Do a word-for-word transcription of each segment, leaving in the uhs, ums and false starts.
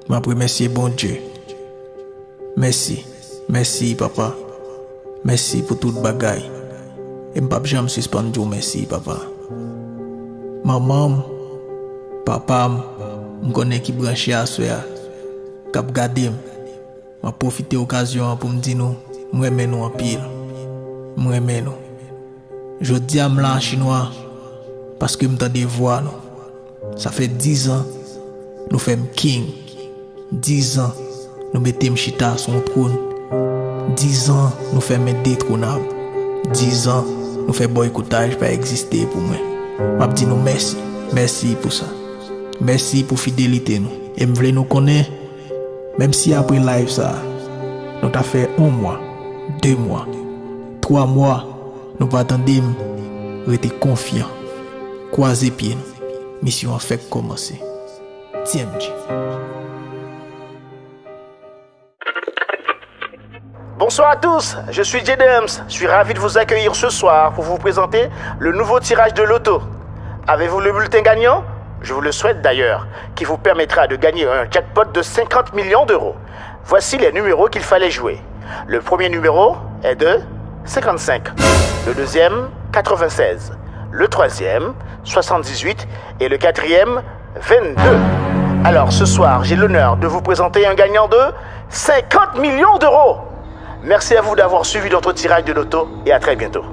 M ap remèsye Bondye. Mèsi, mèsi, Papa. Mèsi pou tout bagay. E m p ap janm sispann di w mèsi, Papa. Manman m, papa m, m konnen ki branche aswè a, k ap gade m. M ap pwofite okazyon an pou m di nou, m renmen nou anpil. M renmen nou. Jodi a m la an chinwa, paske m tande vwa nou. Sa fè dizan nou fè m king. Dizan nou mete m chita sou yon twòn. Dizan nou fè m endetwonab. Dizan nou fè bòykotaj pa egziste pou mwen. M ap di nou mèsi. Mèsi pou sa. Mèsi pou fidelite nou. E m vle nou konnen, menm si apre live sa a, nou ta fè yon mwa, de mwa, twa mwa, nou pa tande m, rete konfyan. Kwaze pye nou. Misyon an fèk kòmanse. T M G. Bonsoir à tous, je suis Jay Dems. Je suis ravi de vous accueillir ce soir pour vous présenter le nouveau tirage de loto. Avez-vous le bulletin gagnant ? Je vous le souhaite d'ailleurs, qui vous permettra de gagner un jackpot de cinquante millions d'euros. Voici les numéros qu'il fallait jouer. Le premier numéro est de cinquante-cinq, le deuxième, quatre-vingt-seize, le troisième, soixante-dix-huit et le quatrième, vingt-deux. Alors ce soir, j'ai l'honneur de vous présenter un gagnant de cinquante millions d'euros. Merci à vous d'avoir suivi notre tirage de loto et à très bientôt.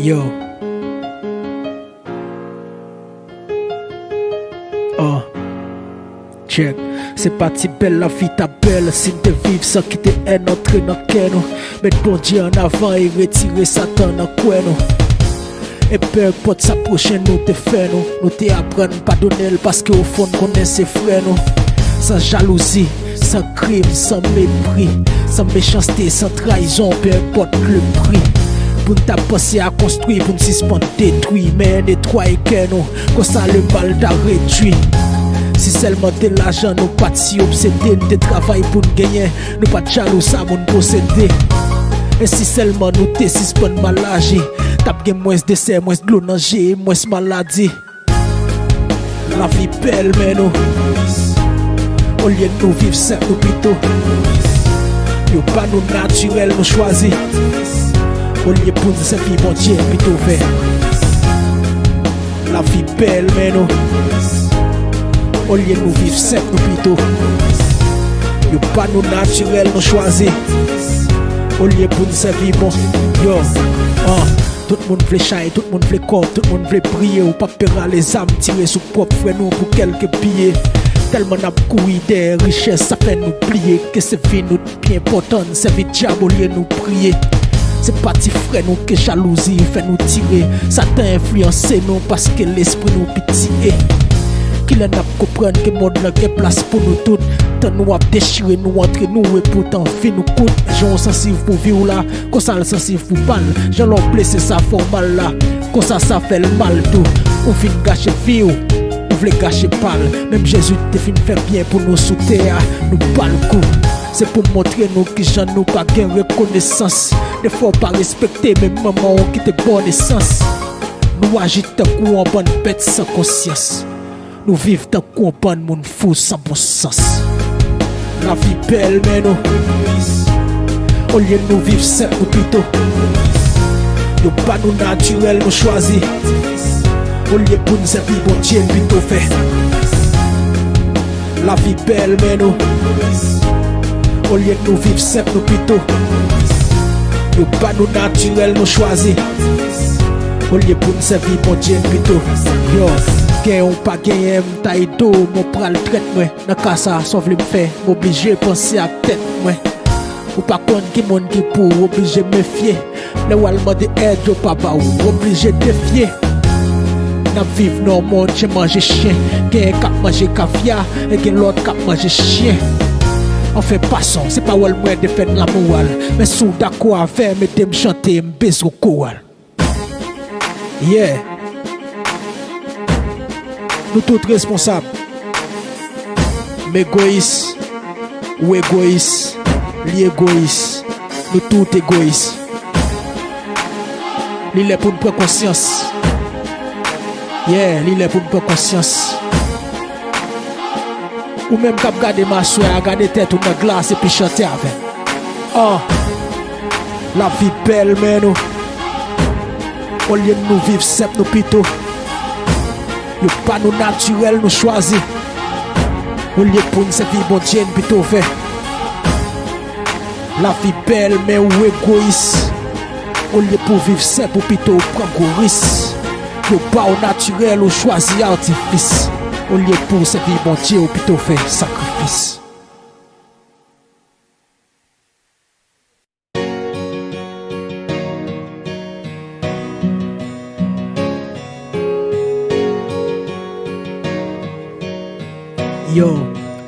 Yo. Ah. Check. Se pa ti bèl lavi ta bèl si n te viv san kite èn antre nan kè nou. Met Bondye an avan e retire Satan nan kwen nou. E pè enpòt sa pwochen nou te fè nou, nou te aprann padone l paske o fon n konnen se frè nou. San jalouzi, san krim, san mepri, san mechanste, san trayizon, pè enpòt le pri. Pou n ta panse a konstwi, pou n sispann detwi, men netwaye kè nou, konsa lemal ta redwi. Si sèlman te lajan nou pa t si obsede, n te travay pou n genyen, nou pa t jalou sa moun posede. E si sèlman nou te sispann mal aji, t ap gen mwens desè, mwens dlo nan je, mwens maladi. Lavi bèl, men nou, olye nou viv senp, nou pito, yo ba nou natirèl, nou chwazi. Olye pou n sèvi Bondye, pito fè. Lavi bèl, men nou, olye nou viv senp, nou pito, yo ba nou natirèl, nou chwazi. Olye pou n sèvi Bon, yo, an. Tout moun vle chay, tout moun vle kòb, tout moun vle briye. Ou p ap pè rale zam, tire sou pwòp frè nou pou kèlke biye. Tèlman n ap kouri dèyè richès, sa fè nou bliye ke se vi nou t pi enpòtan, n sèvi dyab olye nou priye. Se pa ti frè nou ke jalouzi fè nou tire. Satan enfliyanse nou paske lespri nou pitiye. Kilè n ap konprann ke mond lan gen plas pou nou tout? Tan nou ap dechire nou antre nou, e poutan vi nou kout. Jan w sansiv pou vi w la, konsa l sansiv pou pa l. Jan lè w blese, sa fè w mal la, konsa sa fè l mal tou. Ou vin gache vi w, ou vle gache pa l. Menm Jezi te fin fè byen pou nou sou tè a, nou ba l kou. Se pou montre nou kijan nou pa gen rekonesans. Defwa w pa respekte menm manman w ki te ba w nesans. Nou aji tankou yon bann bèt san konsyans. Nou viv tankou yon bann moun fou san bon sans. Lavi bèl, men nou, olye nou viv senp, nou pito, yo ba nou natirèl, nou chwazi. Olye pou n sèvi Bondye, n pito fè lavi bèl, men nou, olye nou viv senp, nou pito, yo ba nou natirèl, nou chwazi. Olye pou n sèvi Bondye, n pito fè sa. Yo, gen ou pa genyen, m ta ede w, men w pral trèt mwen. Nan ka sa, sa w vle m fè, m oblije panse ak tèt mwen. Ou pa konn ki moun ki pou w, oblije mefye. Lè w al mande èd, yo pa ba w, oblije defye. N ap viv nan yon mond chen manje chen. Genyen k ap manje kavya, e gen lòt k ap manje chen. Anfen, pasan, se pawòl mwen, defèt la moral. Men si w dakò avè m, ede m chante, m bezwen koral. Yeah. Nou tout responsab. M egoyis, ou egoyis, li egoyis, nou tout egoyis. Li lè pou n pran konsyans. Yeah, li lè pou n pran konsyans. Ou menm k ap gade m aswè a, gade tèt ou nan glas epi chante avè m. Ah, lavi bèl, men nou. Olye nou viv senp, nou pito. Yo ba nou natirèl, nou chwazi. Olye pou n sèvi Bondye, n pito fè. Lavi bèl, men ou egoyis. Olye pou w viv senp, ou pito w pran gwo ris. Yo ba w natirèl, ou chwazi atifis. Olye pou w sèvi Bondye, ou pito fè sakrifis. Yo,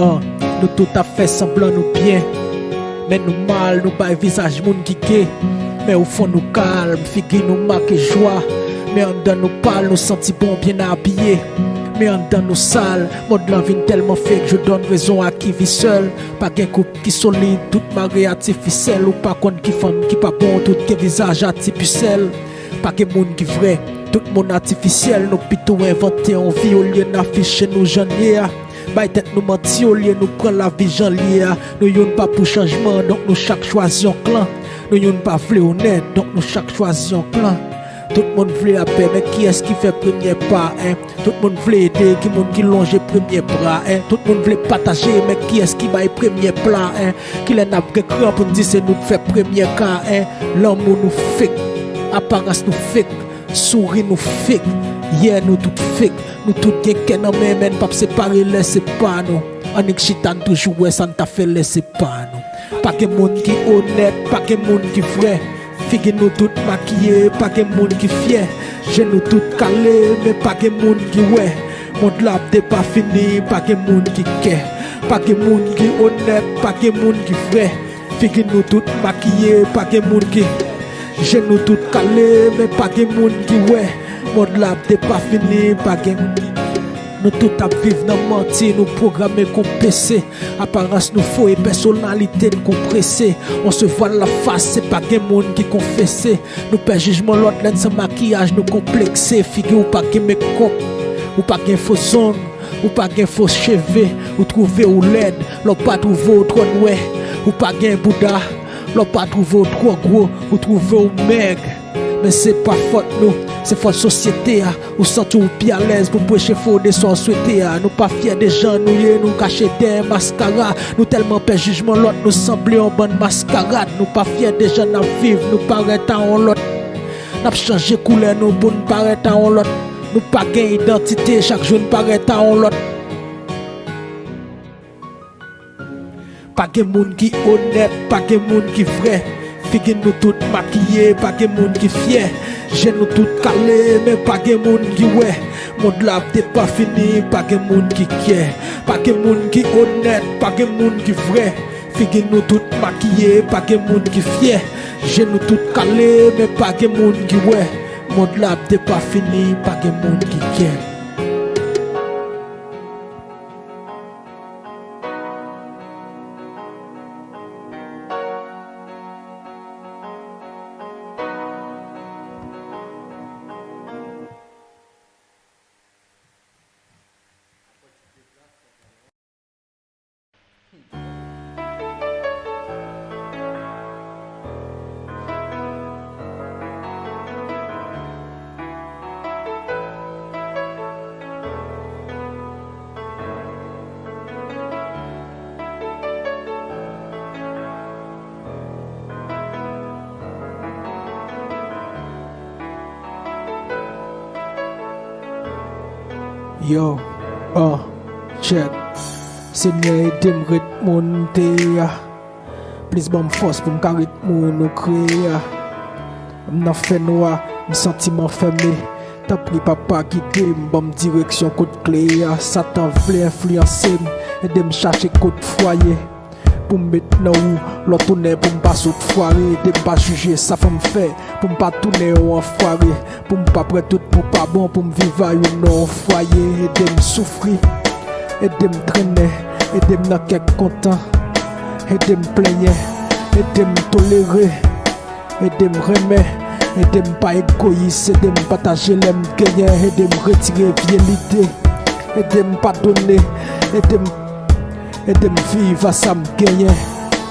ah, nou tout ap fè sanblan nou byen, men nou mal, nou bay vizaj moun ki ge. Men ofon nou kalm, figi nou make jwa. Men anndan nou pal, nou santi bon, byen abiye. Men anndan nou sal, mond lan vin tèlman fake, je donne raison à qui vit seul. Pa gen koup ki solid, tout mare atifisyèl. Ou pa konn ki fanm ki pa bon, tout gen vizaj atipisyèl. Pa gen moun ki vrè, tout moun atifisyèl. Nou pito envante yon vi olye n afiche nou jan n ye a. Bay tèt nou manti olye nou pran lavi jan l ye a. Nou youn pa pou chanjman, donk nou chak chwazi yon klan. Nou youn pa vle onèt, donk nou chak chwazi yon klan. Tout moun vle lapè, men kiyès ki fè premyè pa, en? Tout moun vle ede, ki moun ki lonje premye bra, en? Tout moun vle pataje, men kiyès ki bay premye pla, en? Kilè n ap gen kran pou n di se nou k fè premye ka, en? Lanmou nou fake, aparans nou fake, souri nou fake, yeah, nou tout fake. Nou tout gen kè nan men, men n p ap separe lè se pa nou. Annik chita, n toujou wè sa n ta fè lè se pa nou. Pa gen moun ki onèt, pa gen moun ki vrè. Figi nou tout makiye, pa gen moun ki fyè. Je nou tout kale, men pa gen moun ki wè. Mond la ap depafini, pa gen moun ki kè. Pa gen moun ki onèt, pa gen moun ki vrè. Figi nou tout makiye, pa gen moun ki. Je nou tout kale, men pa gen moun ki wè. Mond la ap depafini, pa gen. Nou tout ap viv nan manti, nou pwograme kon P C. Aparans nou fo e pèsonalite n konprese. On se vwal la fas, se pa gen moun ki konfese. Nou pè jijman lòt, lè n san makiyaj, nou konplekse. Figi w pa gen mekòp, ou pa gen fo zong, ou pa gen fo cheve. Ou twouve w lèd, lè w pa twouve w twò nwè. Ou pa gen bouda, lè w pa twouve w twò gwo, ou twouve w mèg. Men se pa fòt nou, se fòt sosyete a. Ou santi w pi alèz pou preche fo de sa w swete a. Nou pa fyè de jan nou ye, nou kache dèyè maskara. Nou tèlman pè jijman lòt, nou sanble yon bann maskarad. Nou pa fyè de jan n ap viv, nou parèt a yon lòt. N ap chanje koulè nou pou n parèt a yon lòt. Nou pa gen idantite, chak jou n parèt a yon lòt. Pa gen moun ki onèt, pa gen moun ki vrè. Figi nou tout makiye, pa gen moun ki fyè. Je nou tout kale, men pa gen moun ki wè. Mond la ap depafini, pa gen moun ki kyè. Pa gen moun ki onèt, pa gen moun ki vrè. Figi nou tout makiye, pa gen moun ki fyè. Je nou tout kale, men pa gen moun ki wè. Mond la ap depafini, pa gen moun ki kyè. Yo, uh, check. Senyè, ede m ret moun m te ye a. Plis ban m fòs pou m ka ret moun ou kreye a. M nan fènwa, m santi m anfème. Tanpri, Papa, gide m, ban m direksyon kot kle a. Satan vle enfliyanse m, ede m chache kot fwaye. Pou m met nan wou, lòt tounen pou m pa sot fware. Ede m pa jije sa fanm fè, pou m pa tounen yon anfware. Pou m pa pran tout pou pa bon, pou m viv a youn nan yon fwaye. Ede m soufri, ede m trennen, ede m nan kè k kontan. Ede m plenyen, ede m tolere. Ede m renmen, ede m pa egoyis, ede m pataje lè m genyen, ede m retire vye lide, ede m padone, ede m, ede m viv a sa m genyen,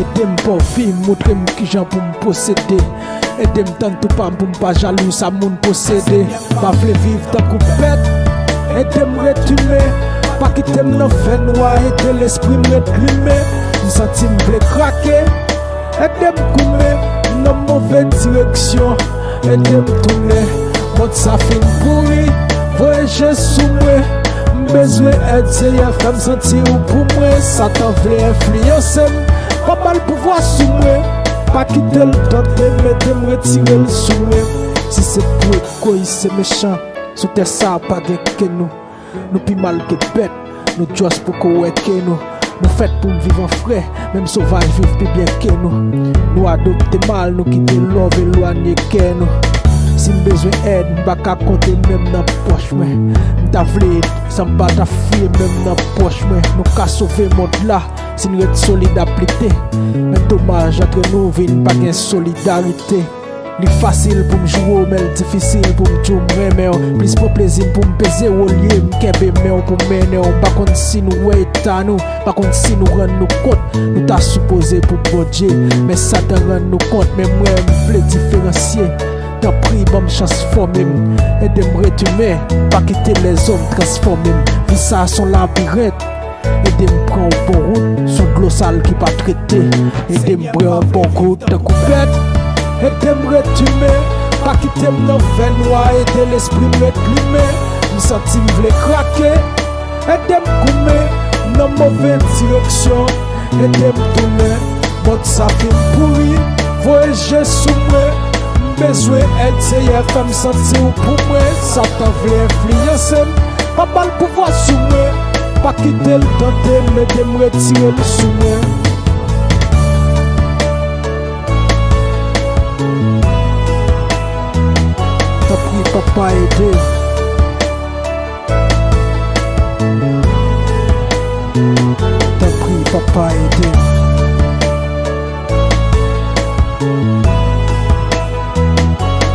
ede m pòvi, montre m kijan pou m posede, ede m tann tou pa m pou m pa jalou sa moun posede. M pa vle viv tankou bèt, ede m ret imen, pa kite m nan fènwa, ede lespri m ret limen, m santi m vle krake. Ede m goumen, m nan move direksyon. Ede m tounen, mond sa fin pouri. Voye je sou mwen, m bezwen èd, Seyè, fè m santi ou pou mwen. Satan vle enfliyanse m, pa ba l pouvwa sou mwen. Pa kite l tante m, ede m retire l sou mwen. Si se pou egoyis, se mechan, sou tè sa pa gen ke nou. Nou pi mal ke bèt, nou just poko wè ke nou. Nou fèt pou n viv an frè, menm sovaj viv pi byen ke nou. Nou adopte mal, nou kite love elwanye kè nou. Si m bezwen èd, m pa ka konte menm nan pòch mwen. M ta vle, san m pa ta fouye menm nan pòch mwen. Nou ka sove mond la, si n ret solid ap lite. Men domaj, antre nou vin pa gen solidarite. Li fasil pou m joure w, men l difisil pou m di w m renmen w. Plis pran plezi m pou m peze w olye m kenbe men w pou m mennen w. M pa konn si nou wè eta nou, m pa konn si nou rann nou kont. Nou ta sipoze pou Bondye, men Satan rann nou kont. Men mwen, m vle diferansye. Tanpri, ban m chans fòme m. Ede m ret imen, pa kite lèzòm transfòme m. Vi sa a s on labirent. Ede m pran yon bon wout, s on dlo sal ki pa trete. Ede m bwè yon bon gout tankou bèt. Ede m ret imen, pa kite m nan fènwa, ede lespri m ret limen. M santi m vle krake. Ede m goumen, m nan move direksyon. Ede m tounen, mond sa fin pouri. Voye je sou mwen, m bezwen èd, Seyè, fè m santi w pou mwen. Satan vle enfliyanse m, pa ba l pouvwa sou mwen. Pa kite l tante m, ede m retire l sou mwen. Tanpri, Papa, ede m. Tanpri, Papa, ede m.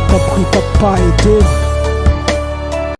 Tanpri, Papa, ede m.